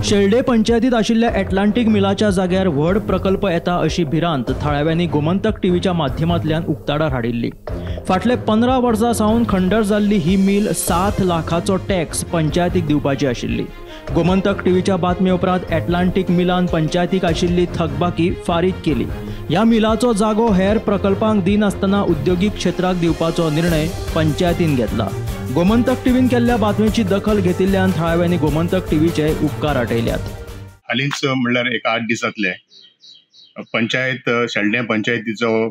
शेल्डे पंचायतीत आशिल्ल्या एटलांटीक मिलाच्या जाग्यार व्हड प्रकल्प येता अशी भिरांत थळाव्यांनी गोमंतक टीव्हीच्या माध्यमांतल्यान उक्ताडार हाडिल्ली. फाटले 15 वर्सां सावन खंडर जाल्ली ही मिल 7 लाखाचो टॅक्स पंचायतीक दिवपाची आशिल्ली. गोमंतक टीव्हीच्या बातमे उपरांत एटलांटीक मिलान पंचायतीक आशिल्ली थकबाकी फारीक केली. ह्या मिलाचो जागो हेर प्रकल्पांक दिनासतना उद्योगीक क्षेत्राक दिवपाचो निर्णय पंचायतीन घेतला. गोमंतक टीव्हीन केल्ल्या बातमेची दखल घेतिल्ल्यान थळाव्यांनी गोमंतक टीव्हीचे उपकार आटयल्यात. हालींच म्हणल्यार एक 8 दिसांतले पंचायत शेल्डें पंचायतीचो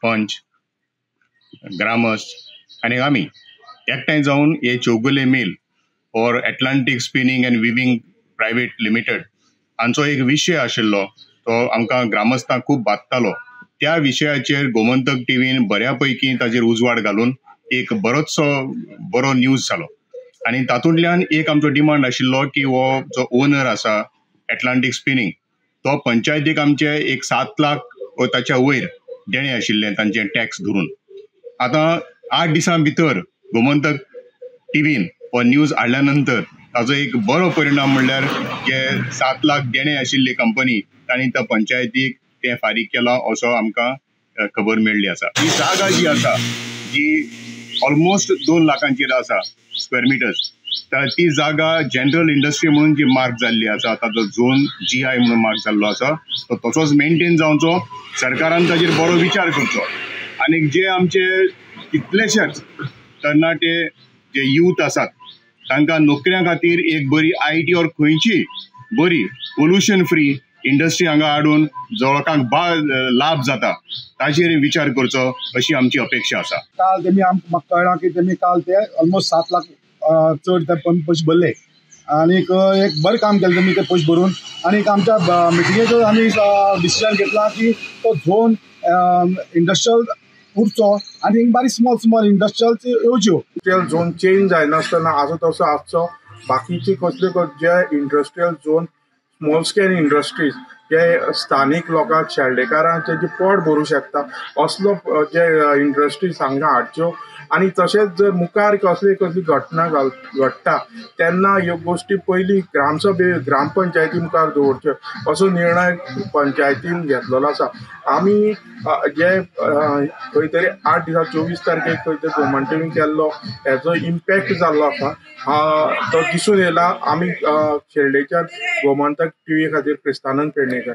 पंच, ग्रामस्थ आनी आमी एकठांय जावन हे Chowgule mill or Atlantic spinning and weaving private limited हांचो एक विशय आशिल्लो, तो आमकां ग्रामस्थांक खूब बादतालो. त्या विशयाचेर गोमंतक टीव्हीन बऱ्या पैकी ताजेर उजवाड घालून एक बरोचसो बरो न्यूज जालो आनी तातूंतल्यान एक आमचो डिमांड आशिल्लो की हो जो ओनर आसा एटलांटीक स्पिनींग तो पंचायतीक आमचे एक 7 लाख ताच्या वयर देणें आशिल्लें तांचें टॅक्स धरून. आतां 8 दिसां भितर गोमंतक टीव्हीन हो न्यूज हाडल्या नंतर ताजो एक बरो परिणाम म्हणल्यार जे 7 लाख देणें आशिल्ली कंपनी तांणी त्या पंचायतीक तें फारीक केलां असो आमकां खबर मेळ्ळी आसा. ही जागा जी आसा जी ऑलमोस्ट 2 लाखांचेर आसा स्क्वेअर मिटर्स, तर ती जागा जनरल इंडस्ट्री म्हणून जी मार्क जाल्ली आसा, ताचो झोन GI म्हणून मार्क जाल्लो आसा, तो तसोच मेनटेन जावचो. सरकारान ताजेर बरो विचार करचो आनी जे आमचे कितलेशेच तरणाटे जे यूथ आसात तांकां नोकऱ्यां खातीर एक बरी IT or खंयची बरी पोल्युशन फ्री इंडस्ट्री हांगा हाडून जो लोकांक लाभ जाता ताचेर विचार करचो अशी आमची अपेक्षा आसा. काल तेमी म्हाका कळ्ळां की तेमी काल ते ऑलमोस्ट 7 लाख चड ते पयशे भरले आनीक एक बरें काम केलें तेमी ते पयशे भरून. आनीक आमच्या मिटिंगेचो आमी डिसिजन घेतला की तो झोन इंडस्ट्रियल उरचो आनी बारीक स्मॉल स्मॉल इंडस्ट्रियल येवच्यो. इंडस्ट्रियल झोन चेंज जायनासतना आसा तसो आसचो. बाकीची कसल्यो जे industrial zone small scale industries जे स्थानीक लोकांक शेल्डेकारांक तेजें पोट भरूं शकता असलो जे इंडस्ट्रीज हांगा हाडच्यो आनी तशेंच जर मुखार कसली कसली घटना घडटा तेन्ना ह्यो गोश्टी पयलीं ग्रामसभे ग्रामपंचायती मुखार दवरच्यो असो निर्णय पंचायतीन घेतलेलो आसा. आमी जे खंय तरी 8 दिसा 24 तारखेक खंय तरी गोमंतक केल्लो हेजो इम्पॅक्ट जाल्लो आसा तो दिसून येयला. आमी शेल्डेच्या गोमंतक टीव्ही खातीर क्रिस्तानंद पेडणेकर.